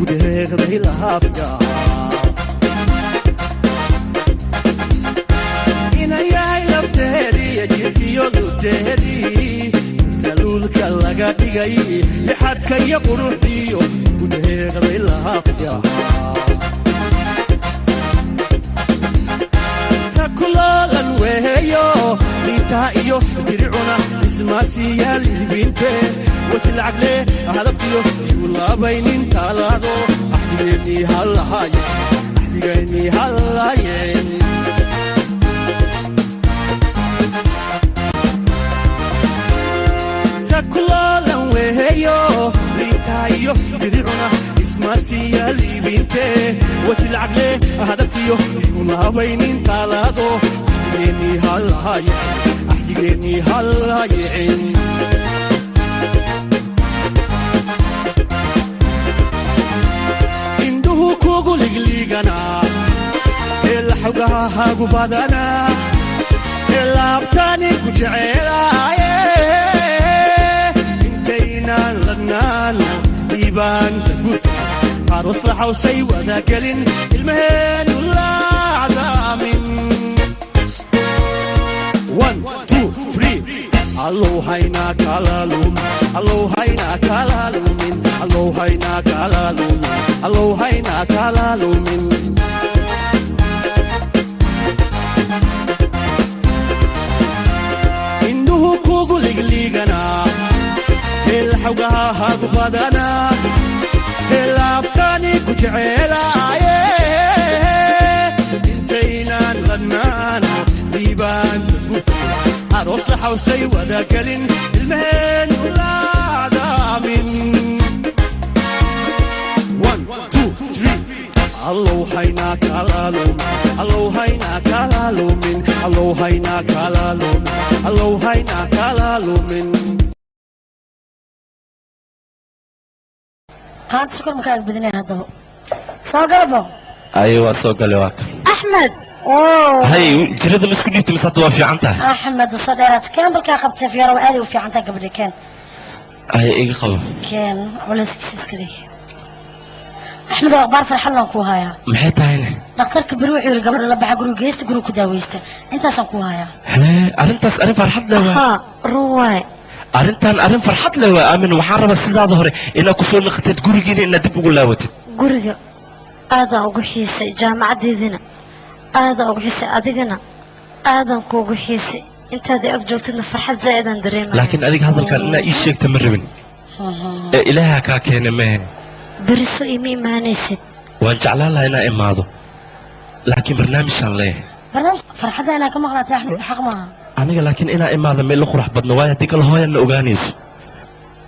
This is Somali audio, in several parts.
Gudaheeqday lahaafka inayahay lafteedii jirkiyo luteedii taluulka laga dhigay lixadka iyo quruxdiiyo gudaheeqday lahaafka rakuloolan weeyo liintaa iyo jiricuna ismaasiyaal ihbinte waji lacagle hadafkiyo igu taalaado axdigeennii hallahaye axdigeennii hallaayeen rakuloolan weeyo liintaa iyo jiricuna ismaasiyaal iibinte waji lacagle hadafkiyo igu laabaynin taalaado axdigeennii hallahaye axdigeennii hallaayeen indhuhu kugu ligliiganaa ee laxawgahahagu badanaa ee laabtani ku jeceelaaye intaynaan ladnaano diibaanta gurta aroos laxawsay wadagelin ilmaheenu laacdaamin. One, two, three. Allow haynaa kala lumin, allow haynaa kala lumin, allow haynaa kala lumin, allow haynaa kala lumin. Indhuhu kugu ligliiganaa heelxawgahahagu badanaa heelaabtani ku jeceelaaye intaynaan ladnaano diibaanta gurta aroos la xawsay wadagelin ilmaheenu laacdaamin. One, two, three. Allow haynaa kala lumin, allow haynaa kala lumin, allow haynaa kala lumin, allow haynaa kala lumin. Haanta sokor makaa badinaya haddaba soo galabo. Ay, waa soo galay, waa kan. Axmed oo Hay, jirada ma isku dhiibtay mise hadda waa fiican tahay? Axmed soo dheeraad keen balkaa qabtay fiyaaro aad u fiican tahay gabadha keen. Ay, iga qabo. Keen culayskiisa iska dhig. Axmed oo akhbaar farxad laan kuu hayaa. Maxay tahayne? Dhakhtarka beri wuxuu yidhi gabadha la baxa guriga geysta guriga ku daaweysta intaasaan kuu hayaa. Hee, arrintaas arrin farxad leh waa. Haa, run waay. Arrintan arrin farxad leh waa. Aamin, waxaan rabaa sidaada hore inaad kusoo naqatid gurigiina inaad dib ugu laabatid. Guriga aadaan ugu xiisay, jaamacaddeedina aadaan ugu xiisay, adigana aadan kuugu xiisay. Intaad ag joogtidna farxad zaa'idaan dareemaya. Laakiin adiga hadalkan inaad ii sheegta ma rabin ee ilaaha kaa keena mehe. Beriso ima imaanaysid? Waan jeclaan lahaa inaan imaado, laakiin barnaamijaan leeyahay. Barnaamij farxadda inaa ka maqlaatay Axmed xaq maaha. Aniga laakiin inaan imaado ma ila qurux badno, waayo haddii kale hooyanna ogaanayso.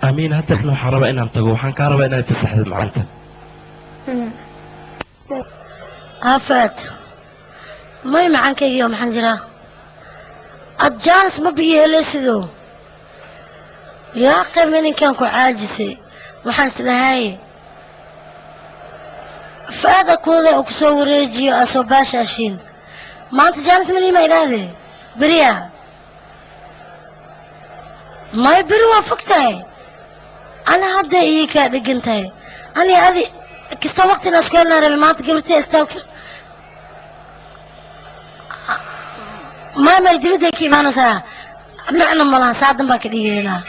Amiin, haddeerna waxaan rabaa inaan tago, waxaan kaa rabaa inaad fasaxdid macanta. Afaad may macankaygiio maxaan jiraa ad jaanis ma biyo heleysido yaa qayma ninkan ku caajisay waxaan isdhahay faada kuwada uu kusoo wareejiyo asoo baashaashiin maanta jaanis maniima idhaahde beriya may beri waa fog tahay ana hadda ii kaa dhegan tahay ani adi kastoo waqtina isku helnaa rabay maanta gabartay istaag may may dibadday ka imaanaysaa macna malaha saadan baan ka dhigaynaa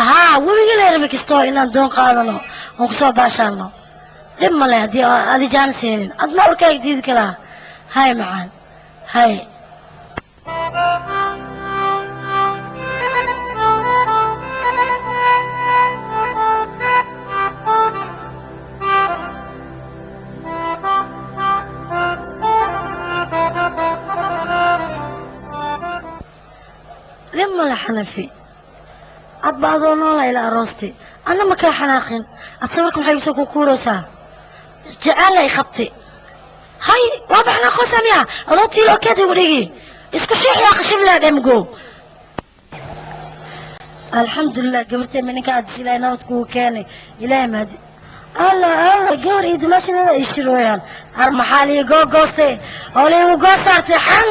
haa weligana rabay kastoo inaan doon qaadano oon kusoo baashaano dhib male haddii adi jaanis helin ad ma urkaaga diidi karaa hay macaan hay dhib male xanafi adba adoo noola ila aroostay anna ma kaa xanaaqin ad sawirka maxay usoo kukuuraysaa jecel ay qabtay hay waa baxnaa qosa miya adoo tiilo keed igu dhigi isku shiix yaa qashib laa dhemgo alxamdulilah gabartay ninka aad ilaahay nabad kugu keenay ilaahay mahadi alla alla gabar iyo dimaashinada ay shirooyaan ar maxaa lii googoostay oo liigu goo saartay xan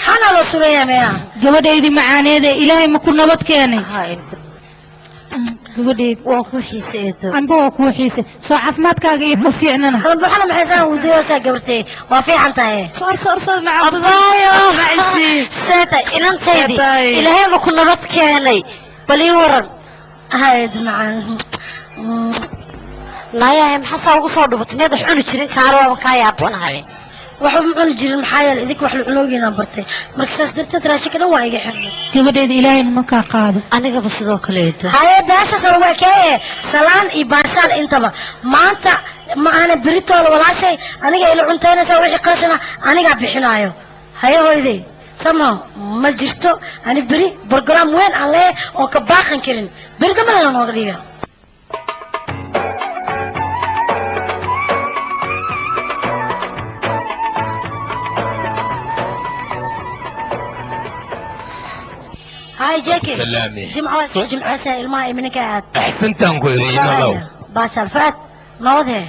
xana loo suraya miya. Gabadhaydii macaaneede ilaahay ma ku nabad keenay? Gabadheed waan ku xiisay eedo. Amba waa kuu xiisay. Soo caafimaadkaaga iyo ma fiicnana. Buxana maxay saan wudayoosaa gabartay? Waa fiican tahay. Soor soor soor macaan. Abaayo seeta inantaydii ilaahay ma ku nabad keenay bal ii waran. Hayd macaan. Naayahay maxaa saa ugu soo dhubatay miyaad wax cuni jirin kaalo waaba kaa yaabanahay. Waxba ma cuni jirin maxaa yeelay idinka wax la cunoogiinaan bartay marka saas darteed raashinka dhan waa iga xirnay. Gabadheeda ilaahay nimankaa qaado. Anigaba sidoo kale eedo. Haye daashaas waa keeye salaan iyo baashaal intaba maanta ma ahana beritooda walaashay aniga ila cuntaynaysaa wixii qashana anigaa bixinaayo. Haye hooyday somehow ma jirto ani beri program weyn aan leeyahay oo ka baaqan karin beri dambana la nooga dhiga. هاي جاكي سلامي. جمعة جمعة سائل ما منك قاعد. أحسنت أنكو لو باشا فات نوضه.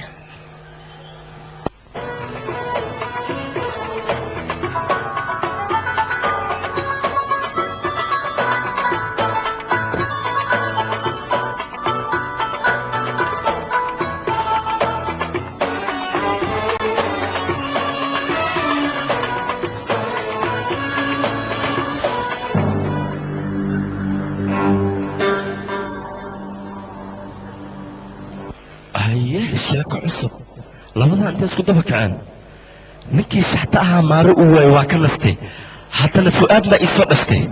Sheeko cusub labada inta isku daba kaceen ninkii shaxta ahaa maaro uu waayay waa ka nastay haddana fu'aad baa isoo dhashtay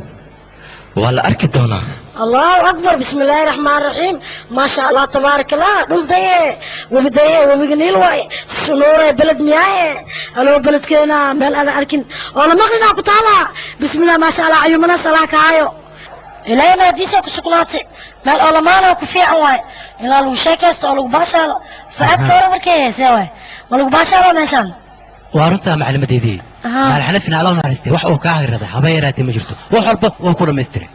waa la arki doonaa. Allahu akbar bismillaahi raxmaani raxiim maasha allah tabaarak allah dhul daye webi daye webiga niil waaye sunuure beled miyaaye aloo beledkeena meel aan arkin oo la maqlinaa ku taala bismillah maasha allah ayuumana salaa kaayo ilaahay nadiisa ku sugnaatay meel oo lamaana ku fiican waaye ilaa lagu sheekaysto oo lagu baashaalo fu'aadka hore markay heesee waaye ma lagu baashaalo meeshaan. Waa runtaa maclimadeedii maalxanafina allah naxariistay wax uu kaa hagrada haba yaraatee ma jirto wax walba waa ku dhammaystiray.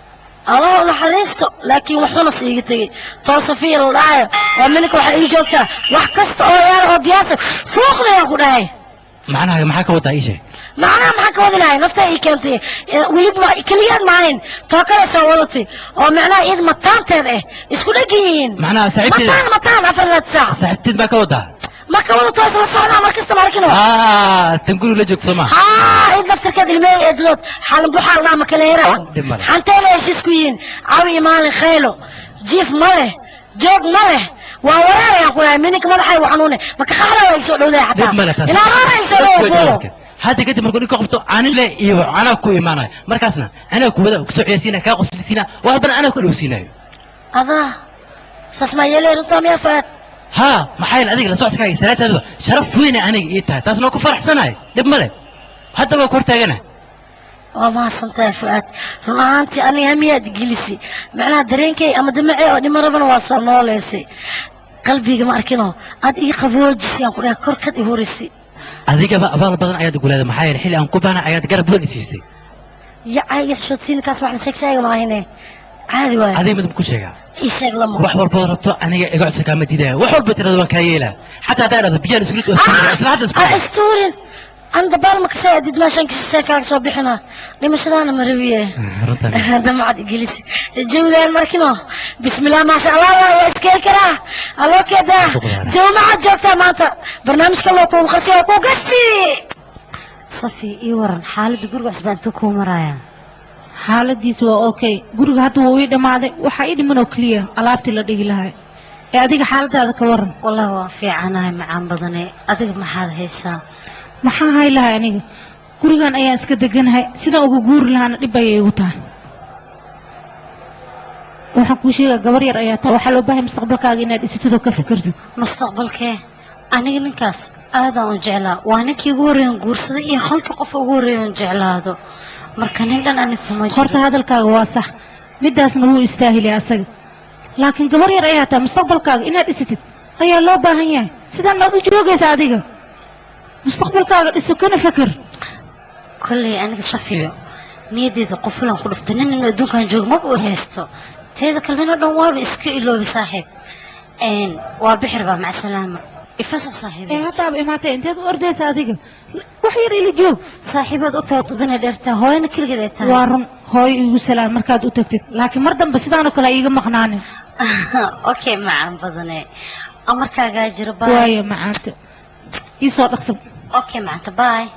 Allah naxariisto laakiin wuxuuna siiga tegey toosafiya la dhahayo oo minka waxaa ii joogtaa wax kasta oo yaar oo diyaarsan fuuqdayaan ku dhahay. Macnaha maxaa ka wadaa ii sheeg? Macnaha maxaa ka wadi lahay naftaa ii keentay weliba keliyaad maahayn too kale soo wadatay oo macnaha iyada mataanteed eh isku dhegan yihiin. Macnaha saaxiibteed mataan mataan 4 saac saaxiibteed baa ka wadaa. Ma ka wadato isla socnaa mar kasta ma arkino. Tan guriga la joogto ma cid laftirkeed ilmeey eedlood xalin buxaal dhaa ma kala heraa xanteena heshiis ku yihiin cawi iyo maalin khaylo jiif ma leh joog ma leh waa wareerayaan ku dhahay mininka madaxay u xanuune maka qaxra waa isoo dhowdahay xataa ilaa roora isoo dhowday. Hadda kadib markuu ninka qabto anile iyo anaa ku imaanayo markaasna anaa ku wada kusoo ciyaysiina kaa qoslisiina waa haddana anaa ku dhowsiinayo. Adaa saas maa yeelay runtaa miyaa Fuaad? Haa maxaa yeelay adiga la socodkaaga salaataadaba sharaf weyne aniga ii tahay taasna waa ku faraxsanahay dhib ma leh hadda waa ku hortaagana. Waa mahadsantahay Fuaad run ahaantii aniga hamiyaad gelisay macnaha dareenkay ama damacey oo dhima rabana waa soo nooleysay qalbiga ma arkino aad ii qaboojisay aan ku dhahay korkaad i horisay. Adigaba abaal badan ayaad ugu leedahay maxaa yeelay xilli aan ku baana ayaad garab weyn i siisay. Yacay xishoodsiin kaas wax la sheeg sheega maahine caadi waaye. Adiga mid ku sheegaa ii sheeg lama wax walba rabto aniga iga codsa kaama diidaya wax walba tirada waan kaa yeelaa xataa haddaa idhahdo biyaan isku isla hadda isku istuurin an dabaal ma kasoo adid meeshan kasoo kaaga soo bixina dhimashadaana ma rabiye damacad igelis jawigaan markino bismillah maasha allah waa iskeen karaa alloo keedaa jawi maxaad joogtaa maanta barnaamijka loo kugu qasi oo kuu gashi. Safi ii waran xaaladda guriga cusub intuu kuu marayaa? Xaaladiisu waa okay guriga hadda wuu ii dhammaaday waxaa ii dhiman oo keliya alaabtii la dhigi lahay ee adiga xaaladaada ka waran. Wallahi waan fiicanahay macaan badane adiga maxaad haysaa? Maxaan hay lahay aniga gurigan ayaan iska deganahay sidaan uga guuri lahaana dhib ayay igu tahay. Waxaan kuu sheegaa gabar yar ayaa tahay waxaa loo baahay mustaqbalkaaga inaad dhisatid oo ka fikirtid. Mustaqbalkee aniga ninkaas aadaan u jeclaa waa ninkii ugu horreeyan guursaday iyo halkii qof ugu horreeyan jeclaado marka nin dhan ani kuma jiro. Horta hadalkaaga waa sax midaasna wuu istaahilay asaga laakiin gabar yar ayaa tahay mustaqbalkaaga inaad dhisatid ayaa loo baahan yahay sidaan aad u joogaysa adiga mustaqbalkaaga dhiso kana fakar. Kolley aniga Safiyo niyadeyda qofulan ku dhuftay nin inuu adduunkan joogo maba u haysto teeda kale nin oo dhan waaba iska iloobi saaxiib waa bixir baa maca salaama ifasa saaxiib. Haddaaba imaatay inteed u ordaysa adiga wax yar ila joog. Saaxiibaad u tahay udana dheertaa hooyana keligeed ay tahay. Waa run. Hooyo igu salaam markaad u tagtid, laakiin mar dambe sidaan oo kale iiga maqnaanin. Okay macaan badane, amarkaagaa jiro. Bye. Waayo macaanta, ii soo dhaqso. Okay macaanta, bye.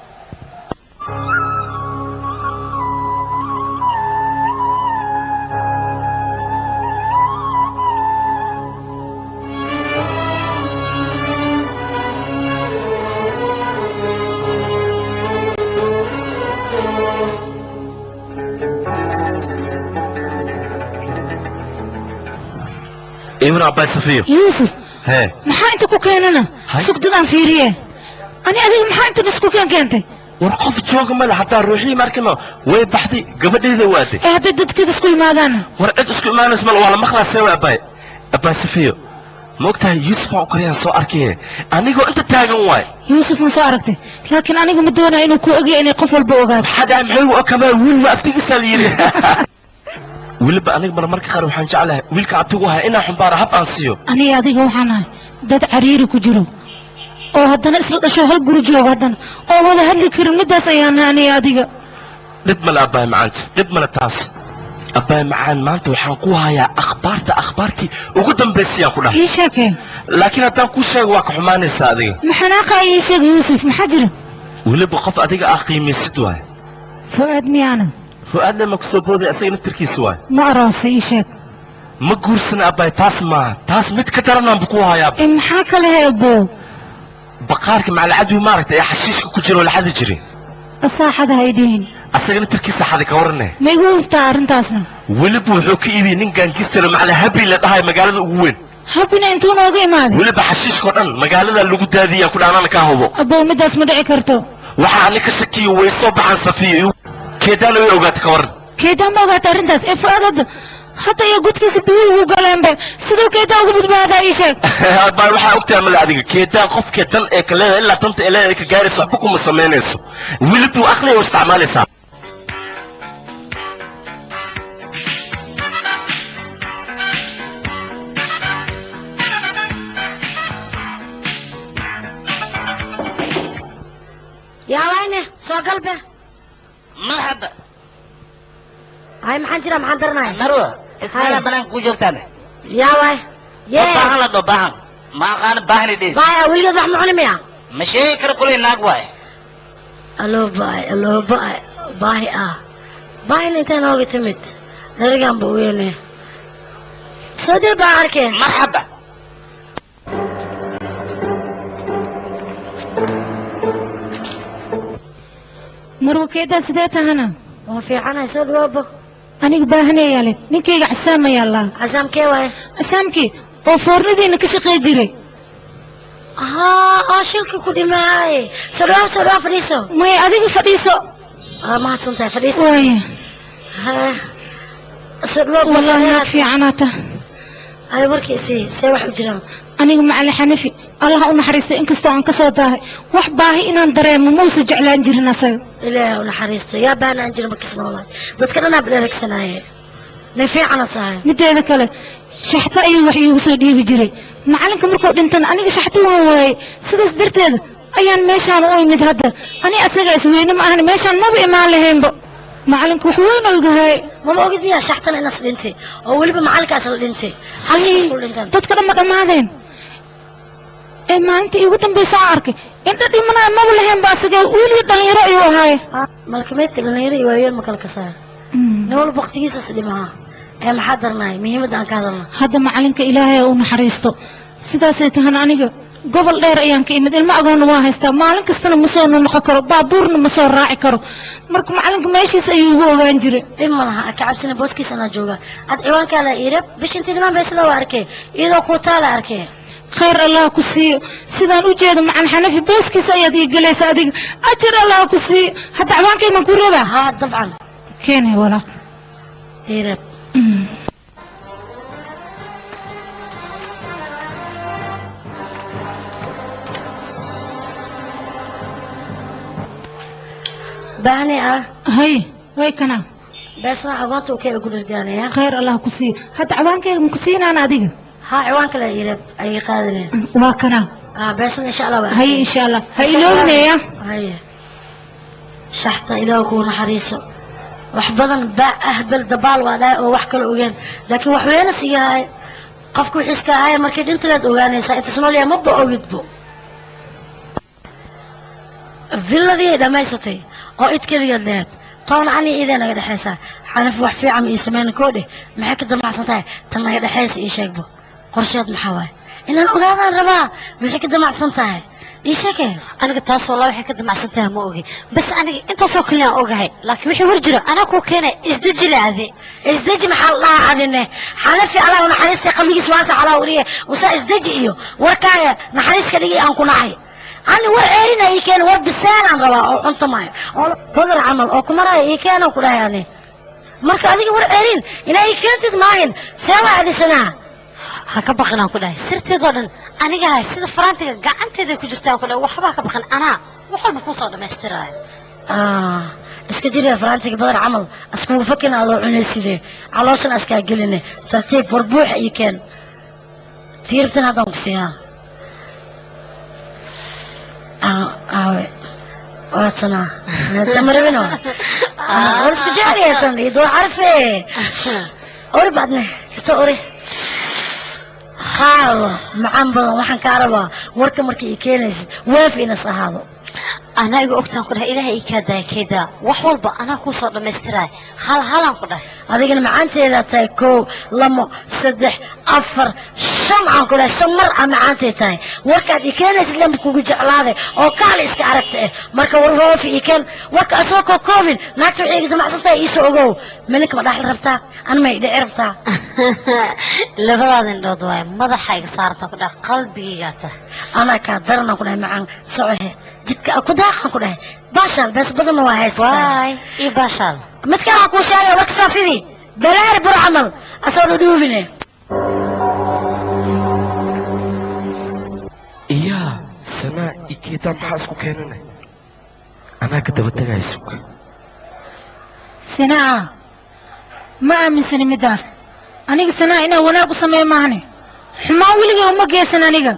Ibn Abbas Safiyo. Yuusuf. Hee. Maxaa inta ku keenana? Sugdadaan fiiriye. Ani adiga maxaa inta isku keentay? War qof jooga male, hataa ruuxii markano way baxday, gabadheeda waaday. Ee hadday dadkeeda isku yimaadaan? War cid isku imaanaysa male, waa la maqlaa. Sewa Abbay. Abbay Safiyo, ma ogtahay Yuusuf aan koriyaan soo arkaye anigoo inta taagan waay. Yuusuf ma soo aragtay? Laakiin aniga ma doonayo inuu ku ogyahay inay qof walba ogaato. Maxaa dhacay? Maxay u okamaa wiil waa aftigiisaa la yidhi. Weliba aniga marmarka qaar waxaan jeclahay wiilka abtigu ahaa inaan xumbaaro hab aan siiyo. Aniga adiga waxaan ahay dad cariiri ku jiro oo haddana isla dhasho, hal guri joogo, haddana oo wada hadli karin. Midaas ayaan nahay aniga adiga. Dhib male abbaay macaanta, dhib male taas abbaay macaan. Maanta waxaan ku hayaa akhbaarta, akhbaartii ugu dambaysayaan ku dhahay. Ii sheekee. Laakiin haddaan kuu sheego waa ka xumaanaysaa adiga. Maxanaaqa ii sheeg Yuusuf, maxaa jira? Weliba qof adiga ah qiimaysid waay. Fu'aad miyaana? Fu'aadna ma kusoo booday, asaga naftirkiisa waay. Ma aroosay? Ii sheeg. Ma guursana abbaay, taas maaha, taas mid ka daranaanba ku hayaa. Ee maxaa kale heebo? Baqaarka macalcadwi maaragtay ee xashiishka ku jira oo la xadi jiray. Asaaxada haydiin. Asaga naftirkiisa xadi ka warane. Ma igu hubtaa arrintaasna? Weliba wuxuu ka iibiyey nin gaangistaro macala habi la dhahay magaalada ugu weyn. Habina intuu nooga imaaday? Weliba xashiishkao dhan magaalada lagu daadiyaan ku dhaanana kaa hubo. Abow midaas ma dhici karto. Waxaa ani ka shakiyo way soo baxaan Safiyo, keedaana way ogaata ka waran. Keedaan ma ogaata arrintaas? Ee Fu'aad hadda iyo gudkiisa biyuhu ugu galeenbe, siduu keedaan ugu badbaadaa ii sheeg. Baa waxaa ogtahay male adiga keedaan qofkee tan ee ka leedahay ilaa tanta ee leedahay ka gaarayso waxba kuma samaynayso. Weliba aqliga u isticmaalaysaa. Yaa wayne, soo galbe. Marxaba. Hay, maxaan jira? Maxaan daranaya? Marwa, ismala banaanka ku joogtaan. Yaa waay? Yee baahan la dho baahan ma aqaano baahani dhis. Baaya weligeed wax ma cuni miya? Ma sheegi karo, kuley naag waay. Aloo baay, aloo baay, baahi ah baahina intay nooga timid dherigan ba weyne soo dir baa arkeen. Marxaba. Marwa keedaa, sidee tahana? Waa fiicanahay, soo dhawaabo. Aniga baahanaya le ninkayga Casaam ayaa laa. Casaamkee waaye? Casaamkii oo foornadiina ka shaqey jiray. Haa, oo shilka ku dhimaay. Soo dhawaab, soo dhawaab, fadhiiso. Maya, adiga fadhiiso. Waa mahadsan tahay, fadhiiso. Waaya. Haa, soo dhawaab. Wallahi naag fiicanaa tah. Ay warkii isii, see wax u jiraan? Aniga macalin Xanafi Allah u naxariistay, inkastoo aan ka soo daahay, wax baahi inaan dareemo muusa jeclaan jirin asaga. Ilaahay u naxariisto. Yaa baana aan jirin markiis noolaay, dadka dhan aa badheregsanaaye. Nin fiicana tahay. Mideeda kale shaxta ayuu wax iigu soo dhiibi jiray. Macalinka markuu dhintana aniga shaxta waan waayey, sidaas darteeda ayaan meeshaan u imid hadda. Ani asaga isweyne ma ahan, meeshaan maba imaan lahaynba. Macalinka wax weyn oo igahay. Mama ogid miyaa shaxtana inas dhintay oo weliba macalinkaas la dhintay? Dadka dhan ma dhammaadeen ee maalinta iigu dambaysa aan arkay indha dhimanaya maba lahaynba asaga, wiil dhalinyaro ayuu ahaaye. Malkameedka dhalinyaro iyo waayeel ma kala kasaayo, nin walba waqtigiisas dhimaha. Ee maxaa darnaay muhiimadda aan ka hadalna? Hadda macalinka Ilaahay u naxariisto, sidaasay tahana aniga gobol dheer ayaan ka imid, ilmo agoonna waa haystaa, maalin kastana ma soo noqon karo, baabuurna ma soo raaci karo. Marka macalinka meeshiis ayuu igu ogaan jiray. Dhib ma laha, ka cabsina, booskiisa anaa jooga. Ad ciwaankaa la iirab bisha intii dhimaan beesada waa arkay, iyadoo kuutaa la arkay. Khayr Allah ku siiyo. Sidaan u jeedo macalin Xanafi booskiisa ayaad ii gelaysa adiga, ajar Allah ku siiyo. Hadda ciwaankayman ku rabaa? Haa dabcan. Keenay walaaq. Iirab. Baahni ah. Hay, way kana. Beesna agoonta uu kee ugu dhargaanaya. Khayr Allah ku siiyo. Hadda ciwaankayga ma ku siinaan adiga? Haa, ciwaanka la iirab ayay qaadaneen. Waa kana. Ah, beesna insha Allah. Hay, insha Allah ha iloobinaya. Haye, shaxta Ilaah kuu naxariiso. Wax badan baa ahbal dabaal waa dhahay oo wax kale ogeen, laakiin wax weyna siiyahay qofku wixiiska ahaya markii dhintileed ogaanaysaa inta nool yahay maba ogidbo. Villadii ay dhammaysatay oo id keligeed lehed toona ani idee naga dhexaysaa. Xanaf wax fiican ma ii sameyn koo dheh, maxay ka damacsan tahay tan naga dhexaysa? Ii sheegbo qorsheed maxaa waaye, inaan ogaadaan rabaa maxay ka damacsan tahay, ii sheeke. Aniga taas wallah waxay ka damacsan tahay ma ogi, bas aniga intaasoo kaliya aan ogahay, laakiin wixii war jiro anaa kuu keenay. Isdeji le adi. Isdeji maxaa la dhahaa adine? Xanafi allah naxariista qalbigiis waasa calaa wariye usaa isdeji iyo warkaaga naxariiska dhigi aan ku nacay. Ani war ceerina ii keen, war bisaalaan rabaa oo cunto maayo oo badar camal oo kumaraya ii keenan ku dhahay ani. Marka adiga war ceerin inaa ii keentid maahin, see waa adisanaa? Ha ka baqin aan ku dhahay, sirteedoo dhan aniga hay, sida faraantiga gacanteeda ku jirta aan ku dhahay. Waxba ha ka baqin, anaa wax walba kuu soo dhammaystiraayo. Iska jiriya faraantiga badar camal askugu fakin adoo cunayside, calooshan askaa geline. Tartiib, war buuxa ii keen, tiiribtan haddaan ku siiyaa. Aawe waatana tamarabino, war isku jecel tan idoo carfe ori badne kasta ori qaado macaan badan. Waxaan kaa rabaa warka marka ii keenaysid waafi inas ahaado. Anaa igu ogtaan ku dhahay, ilaahay ii kaa daaya kaydaa, wax walba anaa kuu soo dhammaystiraayo, hal halaan ku dhahay. Adigana macaanteedaa tahay, 1, 2, 3, 4, 5 aan ku dhahay, 5 mar aa macaantay tahay. Warkaad ii keenaysid lamba kugu jeclaaday oo kaale iska aragta eh. Marka war hoofi ii keen, warka asoo kokoobin. Naagta waxay iga samacsan tahay iisoo ogow. Maninka ma dhaxli rabtaa, an may dhici rabtaa? Labadaada indhood waaye, madaxa iga saartaa ku dhahay, qalbigaygaa tahay. Anaa kaa daranaan ku dhahay, macaan socohe, jidka ku daaqan ku dhahay, baashaal bees badanna waa haysataa. Waay ii baashaal. Mid kale aan kuu sheegay, warka saafidii balaari bur camal asoo dhudhuubine. Iyaa sanaa ikeetaa, maxaa isku keenana? Anaa ka daba tegaya, sug. Sanaa ma aaminsani middaas. Aniga sanaa inaan wanaag u sameeyo maahane, xumaan weligay uma geysan aniga.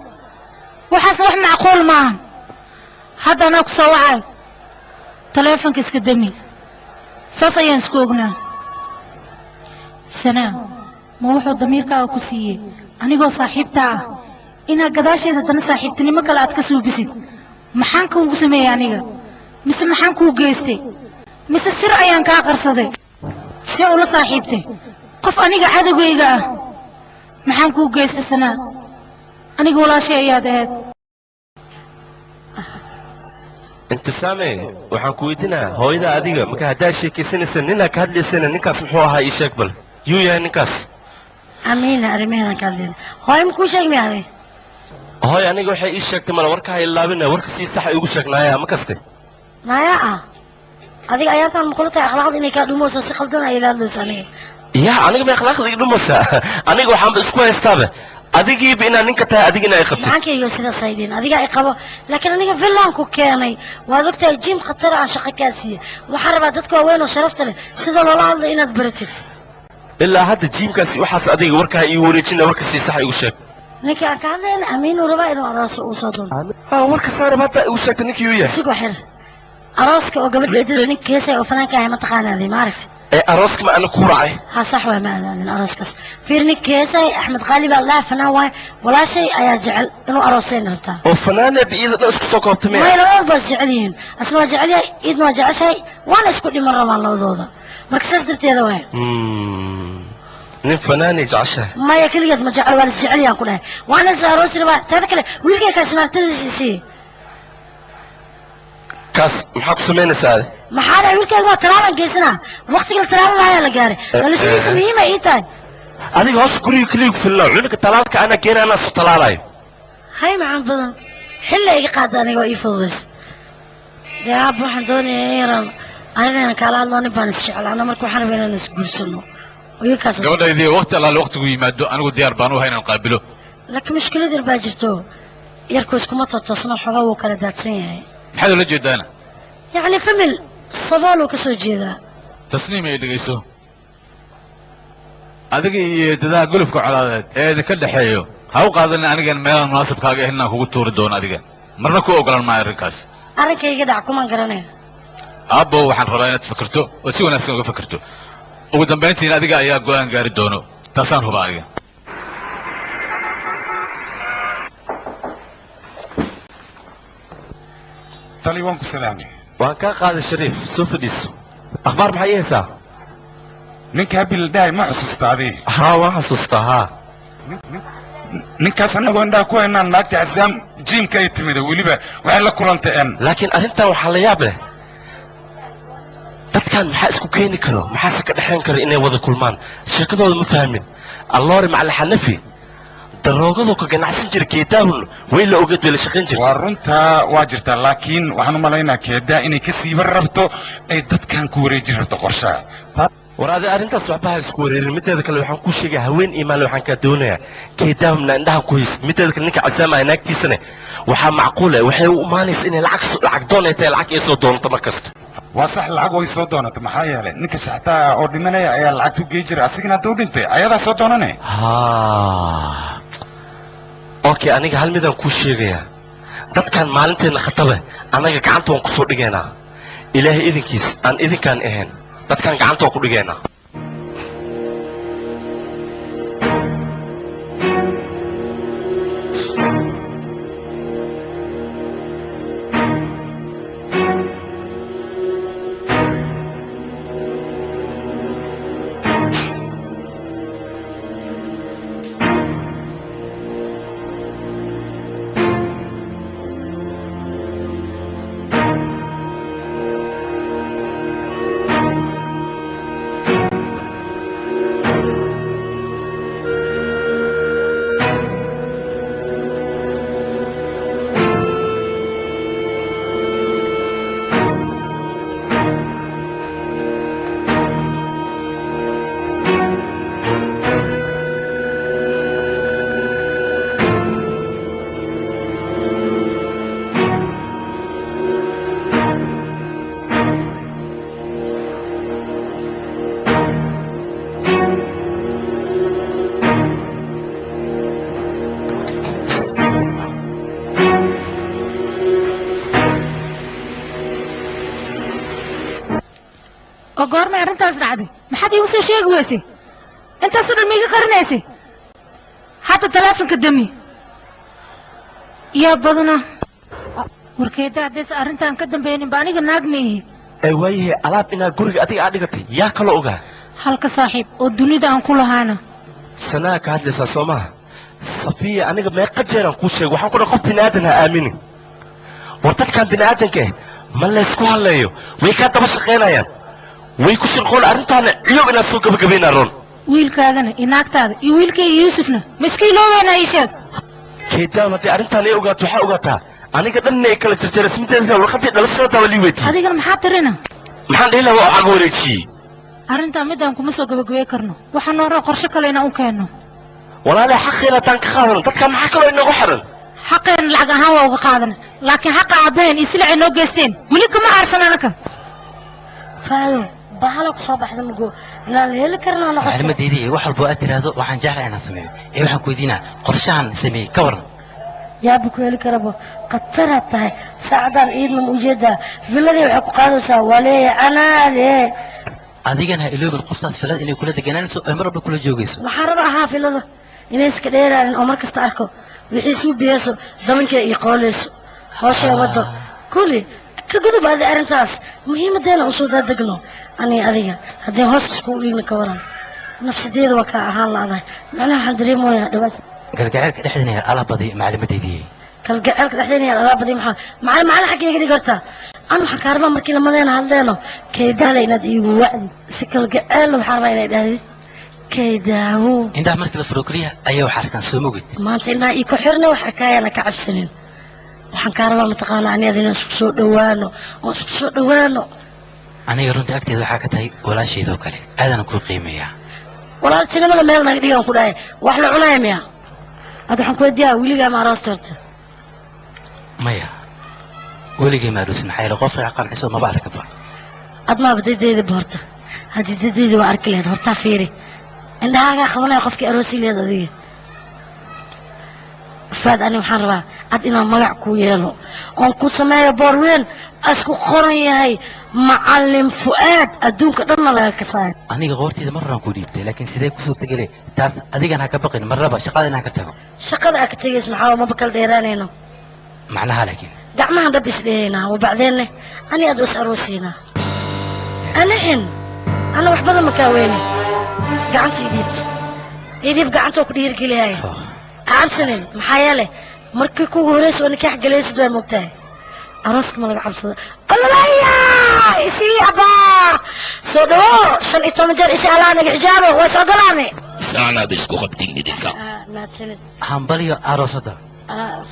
Waxaasna wax macquul maahan. Hadda anaa ku soo wacayo, taleefonka iska dami, saas ayaan isku ognaa. Sanaa, ma wuxuu damiirkaaga ku siiyey anigoo saaxiibtaa ah inaad gadaasheeda haddana saaxiibtinimo kale aad ka suubisid? Maxaan kuugu sameeyey aniga? Mise maxaan kuu geystay? Mise sir ayaan kaa qarsaday? See ula saaxiibtay qof aniga cadowgayga ah? Maxaan kuu geystay Sanaa? Aniga walaashay ayaad ahayd. Intisaame, waxaan ku weydiinaa hooyada adiga marka haddaa sheekaysanaysa ninaa ka hadlaysana, ninkaas muxuu ahaa? Ii sheeg bal, yuu yahay ninkaas? Amiina arrimaheedan ka hadlayna, hooyo ma kuu sheegi miya? Hooy aniga waxay ii sheegtay mala warka ha ilaabina, warka sii sax igu sheegnaaya ma kaste? Naya ah, adiga ayaantaan makula tahay akhlaaqda inay kaa dhumayso, si qaldan ay ila hadlayso aniga. Ya, aniga may akhlaaqda iga dhumaysaa? Aniga waxaanba isku haystaaba adigiiba inaad ninka tahay, adigina ay qabtid. Macankaygo sidaas ay dhihin, adiga ay qabo, laakiin aniga villaan ku keenay, waad ogtahay, jim khatar aan shaqo kaa siiyey. Waxaan rabaa dadka waaweyn oo sharafta leh sida loola hadla inaad baratid. Ilaa hadda jiimkaasi waxaas adiga warkaa ii wareejina, warka sii sax igu sheeg. Ninkii aan ka hadlayna Amiinuu rabaa inuu arooso uu soo doonto. Ha, warka saarab hadda igu sheegta ninkii uu yahay. Sigoo xir arooska oo gabadha eedada ninka heesay oo fanaanka ahay, mataqaanaadi ma aragti? Ee arooska ma ana ku raacay? Ha, sax waay, ma aadaanin arooskaas. Fiir, ninka heesay Axmed Qaali baa lahaa, fanaan waay. Walaashay ayaa jecel inuu aroosayna rabtaa. Oo fanaanee iyada dhan isku soo koobtay miya? May, labadooda baa is jecel yihiin, asna waa jecel yahay, iidna waa jeceshahay, waana isku dhiman rabaan labadooda. Marka saas darteeda waay. Nin fanaanay jeceshahay? Maya, keligeed ma jecel, waa la is jecel yahan ku dhahay, waana is aroosi rabaa. Taada kale wiilkay kaas naagtadiisa isii. Kaas maxaa ku samaynaysaa adi? Maxaa dhahay? Wiilkayga waa talaalan geysanaa, waqtiga la talaalan lahayaa la gaaray, dhalashadiisa muhiima ii tahay. Adiga hoos guriga keliya ku filnaa, cunuga talaalka anaa keena, anaa soo talaalayo. Hay, macaan badan, xilla iga qaada aniga oo ii fududays. Dee aab, waxaan doonayaa in yaraan arrinaynan kaala hadlo. Nin baan isjeclaana, marka waxaan rabaa inaan isguursano iyakaas. Gabadhaydii, waqti allaale waqtigu yimaado anigu diyaar baan u ahay inaan qaabilo. Laakiin mushkilad yar baa jirto, yarku iskuma totoosno, xogaa wuu kala daadsan yahay. Maxaad ula jeedaana? Yacni famil sabool uu ka soo jeedaa. Tasniim, ay dhegayso, adiga iyo dadaha gulufka colaadeed ee idinka dhexeeyo ha u qaadanin anigan meelaan munaasabkaaga ahayn inaan kugu tuuri doono. Adiga marna ku ogolan maayo arrinkaas. Arrinkayga dhac kumaan garanaya. Aabbo, waxaan rabaa inaad fikirto oo si wanaagsan uga fikirto. Ugu dambayntiina adiga ayaa go'aan gaari doono, taasaan hubaa aniga. Tali, waan ku salaamay. Waan kaa qaaday Shariif, soo fadhiiso. Akhbaar maxay ii haysaa? Ninka Habi la dhahay ma xusuusta adii? Haa, waan xasuustaa, haa. Ninkaas annagoo indhaha ku haynaan naagta Casaam jiimka ay timida, weliba waxay la kulantay en. Laakiin arrintan waxaa la yaab leh, dadkan maxaa isku keeni karo, maxaase ka dhexayn karo inay wada kulmaan? Sheekadooda ma fahmin. Alloori macali Xanafi daroogadoo ka ganacsan jira, Keedaahun way la ogeed, way la shaqayn jirta. Waa runtaa, waa jirtaa, laakiin waxaan u malaynaa Keedaa inay ka siiba rabto, ay dadkan ku wareejin rabto qorshaha. War adi arrintaas waxba ha isku wareerin. Mideeda kale waxaan kuu sheegaya, haween iyo maalin waxaan kaa doonayaa Keedaahumna indhaha ku haysid. Mideeda kale ninka Casaama ah naagtiisana waxaa macquul ah waxay u imaanaysa inay lacag doon ay tahay, lacag ay soo doonto mar kasta. Waa sax, lacag way soo doonata, maxaa yeelay ninka shaxtaa oo dhimanaya ayaa lacagta u gey jiray, asigana hadduu dhintay ayadaa soo doonane. Ha, okay, aniga hal midaan kuu sheegayaa, dadkan maalinteena khataba annaga gacanta waan kusoo dhigaynaa, Ilaahay idinkiis. Aan idinkaan ahayn dadkan gacanta waan ku dhigaynaa. Oo goormay arrintaas dhacday? Maxaad iigu soo sheegi weysay? Intaasoo dhan maiga qarinaysay? Hadda taleefonka dami. Yaa badana warkeeda, haddaysa arrintan ka dambaynin ba aniga naag ma ihi. Ee waayahay, alaab inaad guriga adiga aad dhigatay yaa kaloo ogaa? Halka saaxiib oo dunida aan ku lahaana. Sanaa ka hadlaysaa soo maha? Safiya, aniga meeqa jeeraan kuu sheegay, waxaan ku dhahay qof bini aadan ha aaminin. War dadkan bini aadanka eh ma laysku hadleeyo, way kaa daba shaqaynayaan, way ku shirqoon. Arrintaana ciyow inaad soo gabagabaynaa roon. Wiilkaagana iyo naagtaada iyo wiilkayga Yuusufna ma iska iloobeynaa? Ii sheeg. Keedaan haddii arrintaan ay ogaato, waxaa ogaataa aniga dhanna ay kala jarjaray. Mideeda warqadii dhalashada waa lii weydiiyey. Adigana maxaa tirina? Maxaan dhihi lahaa? Waa caga wareejiyey. Arrintaa midaan kuma soo gabagabey karno, waxaa noo roo qorshe kale inaan u keenno. Walaalay, xaqiina haddaan ka qaadano dadka maxaa kaloo inoogu xiran? Xaqeena lacag ahaan waa uga qaadana, laakiin xaqa aabbaheen iyo silacay noo geysteen weli kama aarsan anaka. Faadow, bahala ku soo baxda mago inaan la heli karnaa noqoto. Maclimadeydii, wax walbo aad tiraahdo waxaan jeclahay inaan sameeyo. Ee waxaan ku weydiinaa, qorshahan sameeyey ka waran? Yaaba ku heli karaba, khataraad tahay. Saacadaan iidna ma ujeedaa, villadii waxay ku qaadaysaa waa leeyahay canaade. Adigana ha iloobin qoftaas filada inay kula deganaanayso ee mar walba kula joogayso. Waxaan raba ahaa filada inay iska dheeraanin oo mar kasta arko wixii isuu biyeyso, dabankee iyo qooleyso hooshee wado kulli ka gudub. Adi arrintaas muhiimadeena usoo daadegno aniga adiga haddii hoos iskugu dhigna ka waran. Nafsadeeda waa kaa ahaan la-dahay, macnaha waxaan dareemayaa dhawaas. Gargaceelka dhexdeena ala badi, maclimadeydii. Kalgaceelka dhexdeena alaabadii maxaa macalin macalin xaggayga dhigi horta? An waxaan kaa rabaa markii lamadeena hadleeno Kaydaale inaad iigu wacdi si kalgaceel. Waxaan rabaa inay dhahdid Kaydaawo. Indhaha markii la furo keliya ayaa wax arkaan, soo mogid? Maanta indhaha ii ku xirna wax arkaayana ka cabsanin. Waxaan kaa rabaa mataqaana ani adina isku soo dhawaano oo isku soo dhawaano. Aniga runtii agteeda waxaa ka tahay walaashaydoo kale, aadana kuu qiimeeyaa. Walaaltinimada meel naga dhigan ku dhahay, wax la cunaya miya? Hadda waxaan ku weydiiyaa, weligaa ma aroos horta? Maya, weligay ma arosin, maxaa yeele qofka qanciso maba arkaba. Ad maaba dadeyda horta, haddii dadeyda waa arki lahayd hortaa. Fiiri, indhahaagaa qabanaya qofkii aroosi leed adiga. Faad, ani waxaan rabaa ad inaan magac ku yeelo oon ku sameeyo boor weyn asku qoran yahay Macallin Fu'aad adduunka dhanna laga kasaayo. Aniga qoortayda mar horaan ku dhiibtay, laakiin sidee ku suurtagelay taas? Adigan ha ka baqin, marnaba shaqada inaan ka tago. Shaqada aa ka tegaysa maxaa? Maba kala dheeraanayno. Macnaha laakiin gacmahan dhab isdhehaynaa, wabacdeenne ani aad is aroosiinaa. Anixin ana wax badan makaa weyne. Gacanta idhiib, idhiib gacantoo ku dhiirgelihaya. Cabsanin, maxaa yeele markii kugu horeysa oo nikaax galaysid waa moogtahay arooska ma laga cabsado. Allalaya isii abaa soo dhawo 15 jeer insha Allah naga xijaabo waa is ogolaane. Saanaad isku qabtiin idinka. Mahadsanid. Hambalyo aroosada.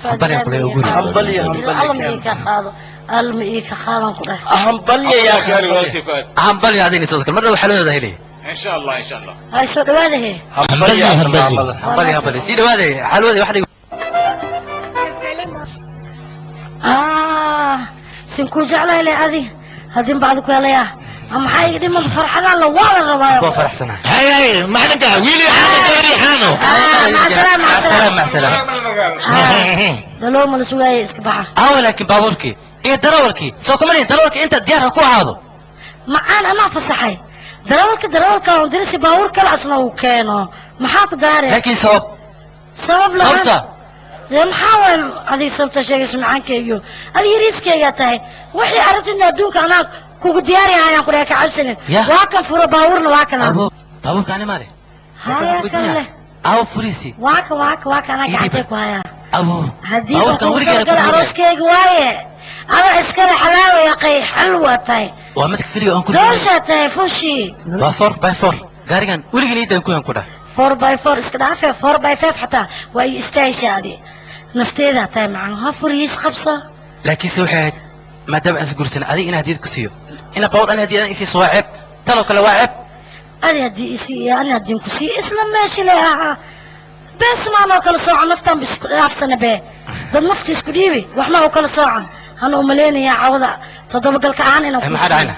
Hambalyo kule ugu rid. Hambalyo, hambalyo. Alla ma ii ka qaado, alla ma ii ka qaadan ku dheh. Hambalyo yaa kaari walaalkii Fuad. Hambalyo adina sidoo kale, marna waxaa looda helay. Insha Allah, insha Allah. Hay soo dhawaadahe. Hambalyo hambalyo hambalyo hambalyo, sii dhawaade xalwada wax dhig. Ah, sin ku jeclahay le adi haddin bacdi ku helaya maxaa iga dhiman? Farxadaan la waa la rabaa. Waa faraxsanahay. Hay hay, maxadanka wiili xaano xaano. Macsalaam, macsalaam. Macsalaam. Dalow ma la sugaaya, iska baxa. Aawa laakiin baabuurkii iyo darawalkii soo kuma dhihin darawalkii inta diyaar ha ku ahaado. Macaan anaa fasaxay darawalka, darawalka on dirisi baabuur kale asna uu keeno. Maxaa ku daaraya? Laakiin sabab sabab la'aan sababta dee maxaa waay adiga sababta sheegaysa? Macaankaygiyo adiga yariiskaygaa tahay, wixii aragtidna adduunka anaa kugu diyaari hayaan ku dhahay, ka cabsanin. Yah. Waa kan furo baabuurna, waa kan abo baabuurka ani maale. Haya kan leh. Aawa furiisi? Waa kan, waa kan, waa kan anaa gacantay ku hayaa. Abo haddii baabuurkan weligeena gala ku arooskayga waaye ada iskale xalaawa yaqay xalwa tahay. Waa midka keliya aan ku dooshaa tahay fushi. Waa 4x4 gaarigan weligeen iidan ku ku dhah. 4x4 iska dhaafe, 4x5 xataa waa ii istaayisha. Adi nafteedaa tahay macaan, ha furihiis qabso. Laakiinse waxay ahayd maadaama aan isguursan adiga inaa hadiyad ku siiyo, ina baabuur ani hadiyadan isiiso waa ceeb, tanoo kale waa ceeb. Adi haddii isii iyo ani haddii ku sii isla meeshi le ahaa bees maanoo kala soocan naftaan ba isku dhaafsana be dad nafta isku dhiibi wax ma u kala soocan. Hana umalaynayaa cawada toddoba galka ahaan inaan Eh, ku maxaa siiyo. Dhacayna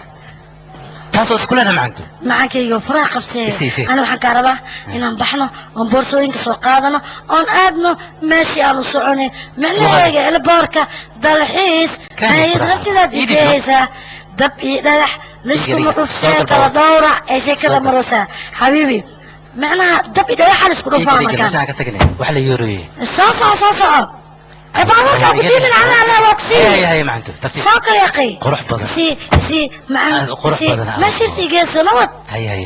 taasoo isku leena macanto. Macankayga furaha qabsee. Isi, isi. Ana waxaan kaa rabaa inaan baxno oon boorsooyinka soo qaadano oon aadno meeshii aanu soconay, micnaheyga elboorka dalxiis. Kani hayad furaha. naftidaad Ii dhig, igeysaa dab iyo dhagax layskuma Iga dhig. dhufsee Soo gal kala baabuur. dhowra ee sheekada Soo gal. maroosaa xabiibi, macnaha dab iyo dhagaxa laisku dhufaa markaan. Meeshaan ka tagnay wax la yoorooyey. Soo soco, soo soco. Ee baabuurkaa ku diimin alla alla waa ku hay sii hay macanto, tartiib. Soo kale yaqay. Qurux badan. Si si macaan. Ah, qurux si badan, ah. meeshiisa igeyso nabad. Hay hay,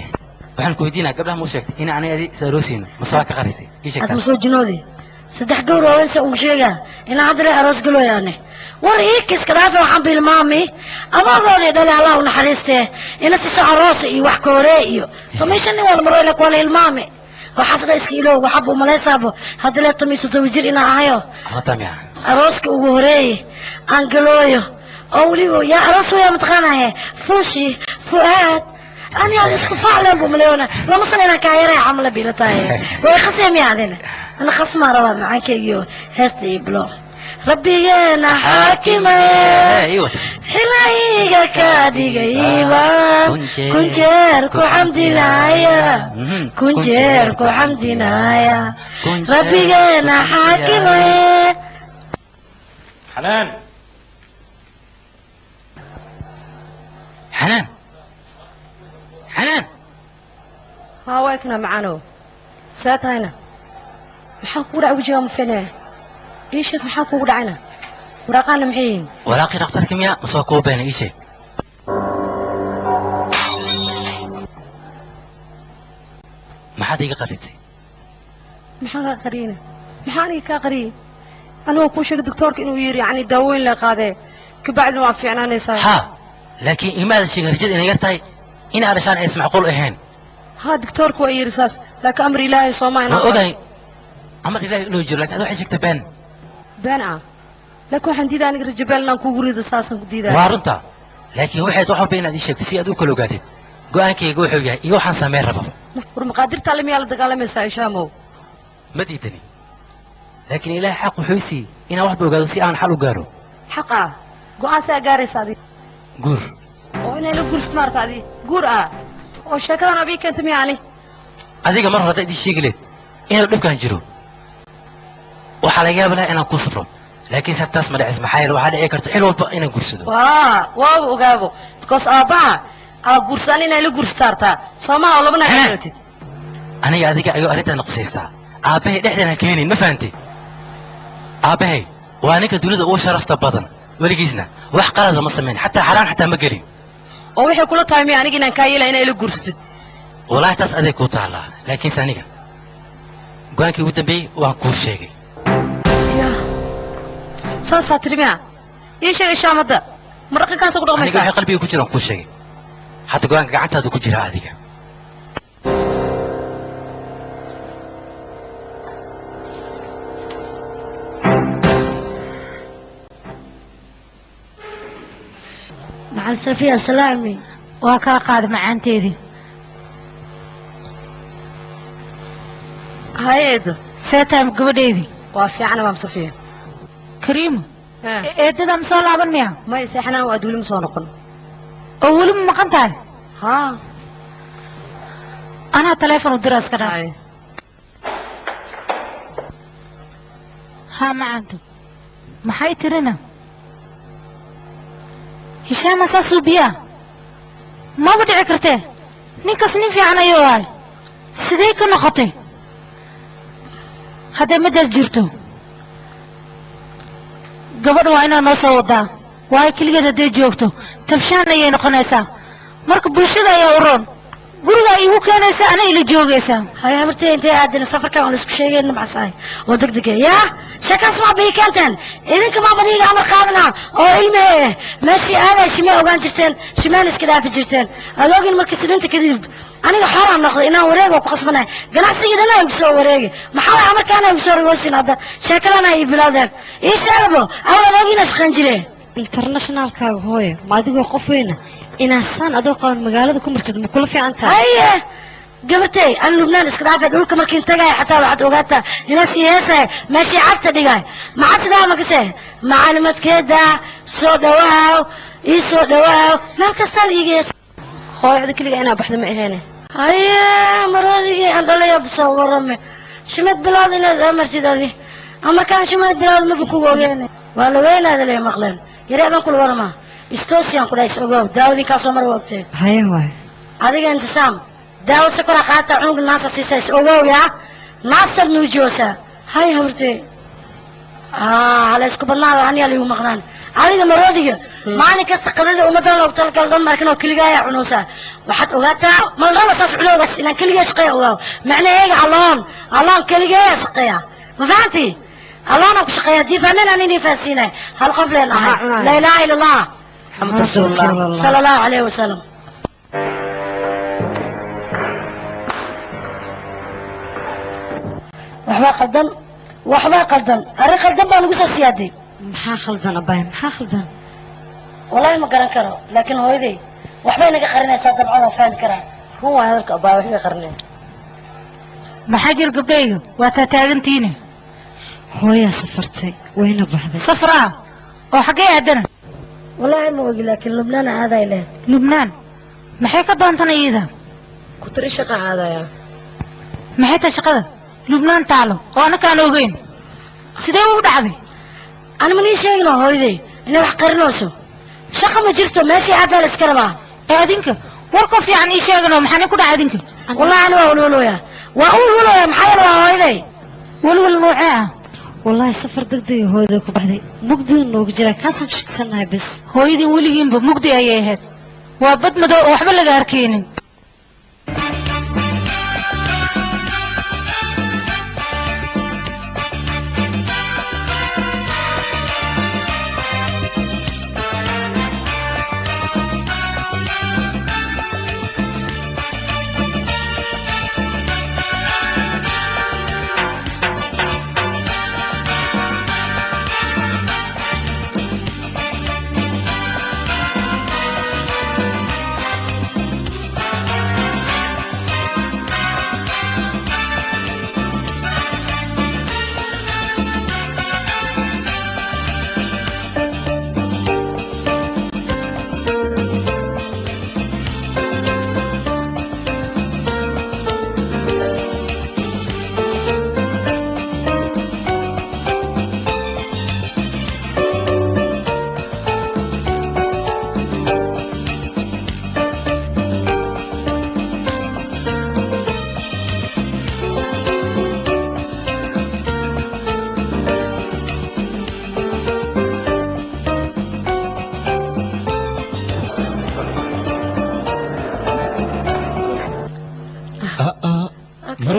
waxaan ku weydiinaa gabdhaha ma u sheegtay in aanay adi is aroosayno mase waa ka qaraysay? Ii sheeg aad taas. ma soo jinoodi saddex gawr waaweyn sa ugu sheegaa inaan hadda le aroos galooyaane war iikiska dhaafe. Waxaan bilmaami adogoodii dhale Allah u naxariistee ina siso aroosa iyo wax kooree iyo 15 nin wala maro kuwala ilmaami waxaas dhan iska iloow. Waxaaba umalaysaabo hadda le 17 jir inaan ahayo. Horta miya arooska ugu horeeye aan galooyo oo weliba yaa aroos waya mataqaanaye fuushi Fu'aad ani aad isku faacleen bu maleona lama sana inaan kaa yaraya camla bila tahay way khasee miya adina ana khasmaa rabaa macaankaygiyo heesta iyo bilo rabbigeena xaakimaye ii wata xilayga ka dhigayba kun jeer ku xamdinaya, kun jeer ku xamdinaya rabbigeena xaakimaye. Xanaan. Xanaan, xanaan. Haa, waa ikna macanow, see tahayna? Maxaa kugu dhacay? Wejigaa ma fiicnaya. Ii sheeg maxaa kugu dhacayna? Waraaqaana maxay yihiin? Waraaqii dhakhtarka miya mase waa kuwa beena? Ii sheeg. Maxaad iga qarisay? Maxaan kaa qariyeyna? Maxaa aniga kaa qariyey? Anigoo kuu sheegay doctoorka inuu yidhi yacni daawooyin la qaadee kabacdina waa fiicnaanaysaa. Haa, laakiin imaadan sheegin rajada inay yar tahay in aad dhashaan aysan macquul ahayn. Haa, doctoorka waa yidhi saas, laakiin amar ilaahay soo maaha. Waa ogahay amar ilaahay inuu jiro, laakiin ad waxay sheegtay been. Been ah, laakiin waxaan diidaa aniga rajabeel inaan kugu rido, saasaan ku diidaa. Waa runta, laakiin waxayd wax walba inaad ii sheegto si aad u kala ogaatid go'aankayga wuxuu yahay iyo waxaan sameyn rabo. War maqaadirta alle miyaa la dagaalamaysaa, ishaamow? Ma diidani, laakiin ilaahay xaq wuxuu i siiyey inaan waxba ogaado si aan xal u gaaro. Xaq ah go'aan saa gaaraysa adi? Guur. Oo inay la guursid maarta adi guur ah oo sheekadan abii keenta miya ani? Adiga mar hore haddaad ii sheegi leed inuu dhibkan jiro, waxaa laga yaaba lahaa inaan kuu safro. Laakiin sabtaas ma dhicis, maxaa yeele waxaa dhici karta xil walba inaan guursado. Waa waaba ogaabo because aabbaha aa guursan inay la guursatartaa soomaha oo laba naag garatid. Aniga adiga ayuu arrintan qusaysaa. Aabbahay dhexdeena ha keenin, ma fahanti? Aabbahay waa ninka dunida ugu sharafta badan, weligiisna wax qalada ma samayn, xataa xaraan xataa ma gelin. Oo waxay kula tahay miya aniga inaan kaa yeelaya inay la guursatid? Wallaahi taas aday kuu taallaa, laakiinse aniga go-aankii ugu dambeeyey waan kuu sheegay. Saasaa tiri miya? Ii sheegay shaamadda ma dhaqankaasa ku Aniga dhaqmaysaa? Wixii qalbiga ku jira waan kuu sheegay, hadda go-aanka gacantaada ku jira adiga. Macal Safiya salaami. Waa kaa qaada macaanteedii. Haye eedo. See tahay gabadheydii? Waa fiican maam Safiya. Kariimo, eedada ma soo laaban miya? May, seexanaan waa weli ma soo noqon. Oo weli ma maqan tahay? Haa. Anaa taleefon u dira, iska dhaaf. Haa macaanto, maxay tirina? Hishaama saasuu biyaa maba dhici kartee, ninkaas nin fiican ayuu ahay, sidee ka noqotay? Hadday midaas jirto gabadha waa inaa noo soo wadaa, waayo keligeed hadday joogto tabshaan ayay noqonaysaa. Marka bulshada ayaa u roon, gurigaa iigu keenaysa, ana ila joogaysaa. Haya habartay, intay aadeen safarkan waan isku sheegeen macsahay oo degdeg ah yaa shakaas ma bii keenteen idinka ma baniga amar qaadana oo ilmi meeshii aaday shimee ogaan jirteen, shimeen iska dhaafi jirteen adoogin. Markii sininta kadib aniga xoraan noqday inaan wareego ku qasbanay, ganacsigii dhan aan soo wareegay. Maxaa waay amarkaan aan soo rogoosin? Hadda sheekadana ay bilaadeen ii sheegbo awal adoogina shaqayn jireen. Internationalkaaga hooyo, ma adigoo qof weyna inaad saan adoo qaban magaalada ku martid ma kula fiican tahay? Haye gabartay, aan Lubnaan iska dhaafay, dhulka markiin tagay xataa waxaad ogaataa inaa sii heesay meeshii cagta dhigay maxaa makase macalimadkeeda soo dhawaaw, ii soo dhawaaw, meel kastaan iiga hees. Hooyo, ada keliga inaa baxdo ma aheene. Haye maroodigii aan dhalaya soo warame shimad bilaad inaad amartid adi amarkaan shimad bilaad maba kugu ogeene, waa la weynaada lay maqleen yaree baan kula waramaa istoosiyaan ku dhahay is ogow daawadinkaasoo mar ogtee. Haye waay. Adiga Intisaam daawo sokora qaata, cunuga naasa siisa, is ogow yaa naasad nuujiyoosa. Hay habartee, hala isku badnaado, aniyaa liigu maqnaan. Adiga maroodiga maalin kasta qadada ummadan loogu talagal dhan markan oo keligaa ayaa cunaysaa, waxaad ogaataa malraba saas cunoogaas inaan keligee shaqeeya ogaaw, macnaheega alloon alloon keligee shaqeeya, ma fahanti? Alloonaan ku shaqeeya haddii fahmeen aan inii fahansiinay hal qof leen ahay, laa ilaaha ila allah Maxamed rasuulullah sala allahu calayhi wasalam. Waxbaa qaldan, waxbaa qaldan, arrin qaldan baa lagu soo siyaaday. Maxaa khaldan abbaay, maxaa khaldan? Wallaahi ma garan karo, laakiin hooyaday waxbay naga qarinaysaa, dabcan waan fahmi karaa. Run waay hadalka abbaay, waxbay qarineen. Maxaa jira gabdhayga, waa taa taagantiine? Hooyaa safartay, wayna baxday. Safraa oo xaggee aadana? Wallaahi ma ogi, laakiin Lubnaan aaday lehed. Lubnaan maxay ka doontan iyada? Ku tiri shaqa aadaya. Maxay tahay shaqada Lubnaan taalo oo annakaan ogeyn? Sidee u dhacday? Ani ma nii sheegno hooyaday inay wax qarinayso, shaqa ma jirto, meeshii aadaa la iska rabaa. Ee adinka warkoo fiican ii sheegano, maxaa nin ku dhacay adinka? Wallahi ani waa welwelooyaa, waa u welwelooyaa, maxaa yeele waa hooyaday. Welwel noocee ah? Wallaahi safar degdega hooyada ku baxday, mugdiga noogu jiraa, kaasaan shaksannahay bes. Hooyadin weligiinba mugdi ayay ahayd, waa bad madow oo waxba laga arkaynin.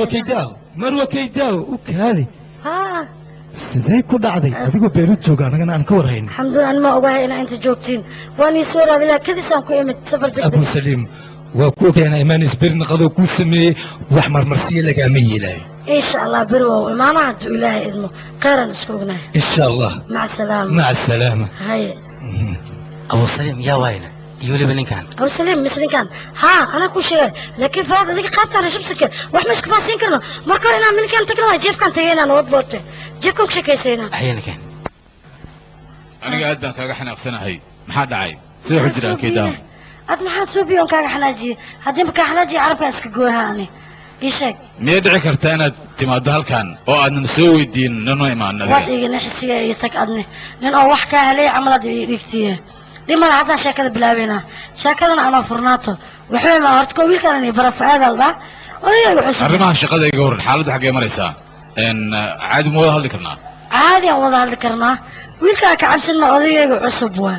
Marwa Kaydaaw, Marwa Kaydaaw, u kaadi. Haa. Sidee ku dhacday adigoo Beeruud jooga anagana aan ka warhayn? Alxamdulilah, anima ogahay inaa inta joogtiin. Waan ii soo raadi lahaa, kadisaan ku imid safar degdeg. Abu Saliim waa ku ogaanaa imaanis berin qadoo kuu sameeyey, wax marmarsiya lagaama yeelaayo. Insha Allah beri waa u imaanaa hadduu Ilaahay idmo. Khayran isku ognahay. Insha Allah. Maca salaama. Maca salaama. Haye. Abu Saliim yaa waayna iyo weliba ninkan? Abu Saliim mise ninkan? Haa, anaa kuu sheegay, laakiin Faad, adiga qaabtaan rashubsika wax ma isku fahansiin karno. Marka hore inaan ninkan tagno waa jeefkaan tagaynaa, nabad boorte jeefkaan ku sheekaysaynaa. Haye ninkan. Aniga aad baan kaaga xanaaqsanahay. Maxaa dhacay? Sida wuxuu jiraa, Kaydaaw? Ad maxaa suubiyoon kaaga xanaajiyey? Haddii ma kaa xanaajiye, carabkaa iska gooyaha. Ani ii sheeg. Miyay dhici kartaa inaad timaaddo halkan oo aadnan soo weydiin nanoo imaan waad adiga? Iga nixisiya iyo tag adne nin oo wax kaa helay camalad ii dhigtiye. Dhimala haddaan sheekada bilaabeynaa, sheekadana anoo furnaato waxbay ma horta ko wiilkaan ini bara Fuaad aldhaa odayga cusub. Arrimaha shaqada iga waran, xaaladdu xaggee maraysaa? Caadi ma wada hadli karnaa? Caadi aan wada hadli karnaa. Wiilkaa ka cabsanna, odaygayga cusub waa.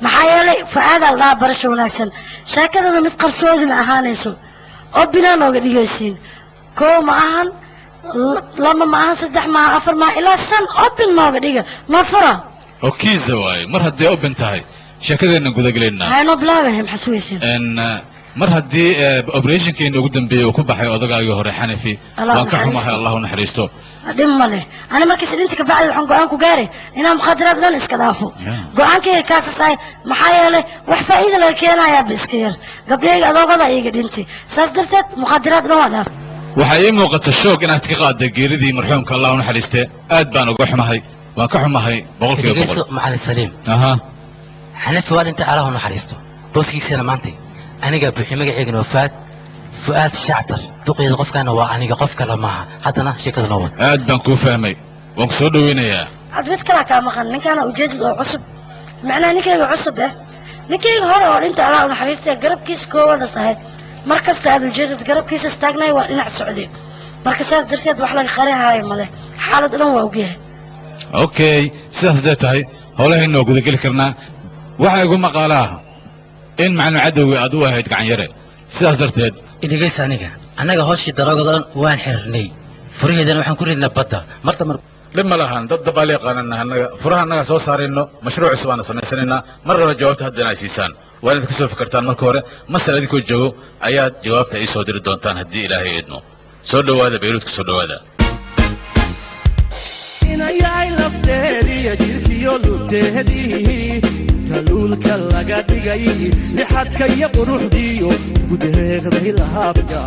Maxaa yeelay Fuaad aldhaa barasho wanaagsan. Sheekadana mid qarsoodi ma ahaanayso oo binaa nooga dhigaysiin. Koo ma ahan, lama ma ahan, saddex ma ahan, afar ma ahan, ilaa shan open nooga dhiga, noo fura. Oo kiisa waaye, mar haddii open tahay sheekadeenna gudagelaynaa. Haynoo bilaabahay, maxaa sugaysiin? Mar haddii operationkeena ugu dambeeyey uu ku baxay odagaagii hore Xanafi, Allah waan ka naxariisto. Xumahay, Allahu naxariisto. Dhib ma leh. Ani markiis dhinta ka bacdi waxaan go-aan ku gaaray inaan mukhadaraad dhan iska dhaafo. Go-aankayga kaasas tahay, maxaa yeelay wax faa'iida laga keenayaaba iska yar. Gabdhayga adoogada iyaga dhintay, saas darteed mukhadaraad dhan waa dhaaf. Waxaa ii muuqata shoog inaad ka qaaday geeridii marxuumka, Allahu naxariiste. Aad baan uga xumahay, waan ka xumahay 100%. Dhegeyso, macalin Saliim. Aha. Xanafi waa dhintay, Allahu naxariisto. Booskiisana maantay anigaa buuxiyey. Magaceygana waa Fuaad, Fuaad Shactar. Duqeeda qofkaana waa aniga, qof kale maaha. Haddana sheekada noo wad. Aad baan kuu fahmay, waan ku soo dhaweynayaa. Ad mid kalaa kaa maqan. Ninkaana ujeedad oo cusub, macnaha ninkayga cusub eh, ninkayga hore oo dhinta Allah u naxariistay garabkiisa koowadas ahayd. Mar kasta aad ujeedad garabkiisa istaagnay, waa dhinac socday. Marka saas darteed wax laga qarihaayo male, xaalad dhan waa ogyahay. Okay, sidaas hadday tahay howlahayna waa gudageli karnaa. Waxaa igu maqaalaa in macalin cadowga aad u ahayd gacan yare, sidaas darteed Dhegeysa, aniga annaga hooshii daroogada dhan waan xirnay, furaheedana waxaan ku ridnay badda marta mar. Dhib ma lahan, dad dabaal yaqaanana annaga. Furaha annaga soo saarayno, mashruuc cusub aana samaysanaynaa. Mar raba jawaabta hadda inay siisaan, waa inaad ka soo fikirtaan marka hore. Masar idinkoo joogo ayaad jawaabta ii soo diri doontaan haddii Ilaahay idmo. Soo dhowaada, Bayruud ka soo dhowaada. Inayahay lafteediyo jidhkiyo lubteedii taluulka laga dhigay, lixadka iyo quruxdiiyo gudeeqday lahabka.